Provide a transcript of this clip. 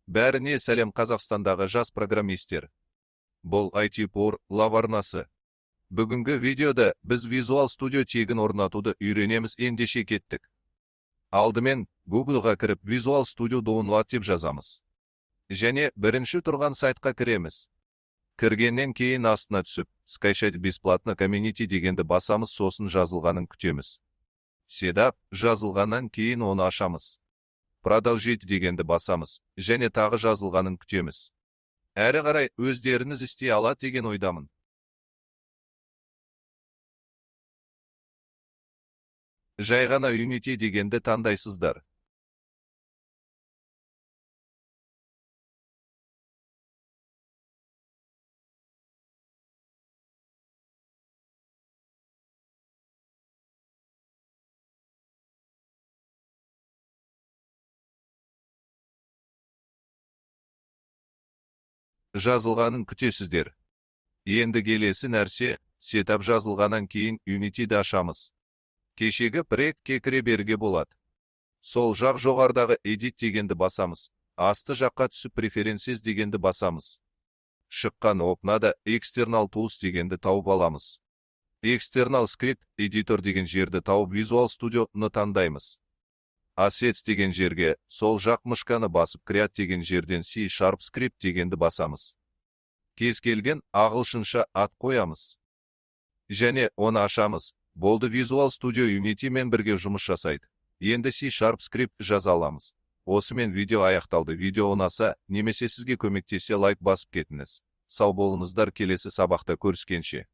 Бәріне сәлем, Қазақстандағы жас программистер. Бұл IT Power Lab арнасы. Бүгінгі видеода біз Visual Studio тегін орнатуды үйренеміз. Ендеше кеттік. Алдымен Googleға кіріп, Visual Studio Download деп жазамыз. Және бірінші тұрған сайтқа кіреміз. Кіргеннен кейін астына түсіп, «Скачать бесплатно community» дегенді басамыз, сосын жазылғанын күтеміз. Setup жазылғаннан кейін оны ашамыз. «Продолжить» дегенді басамыз және тағы жазылғанын күтеміз. Әрі қарай өздеріңіз істей алады деген ойдамын. Жай ғана Unity дегенді таңдайсыздар. Жазылғанын күтесіздер. Енді келесі нәрсе, setup жазылғаннан кейін Unity'ді ашамыз. Кешегі проектке кіре беруге болады. Сол жақ жоғарыдағы Edit дегенді басамыз. Асты жаққа түсіп, Preferences дегенді басамыз. Шыққан окнада External Tools дегенді тауып аламыз. External Script Editor деген жерді тауып, Visual Studio-ны таңдаймыз. Assets деген жерге сол жақ мышканы басып, Create деген жерден C# Script дегенді басамыз. Кез келген ағылшынша ат қоямыз. Және оны ашамыз. Болды, Visual Studio Unity мен бірге жұмыс жасайды. Енді C# Script жаза аламыз. Осымен видео аяқталды. Видео ұнаса немесе сізге көмектессе, лайк басып кетіңіз. Сау болыңыздар, келесі сабақта көріскенше.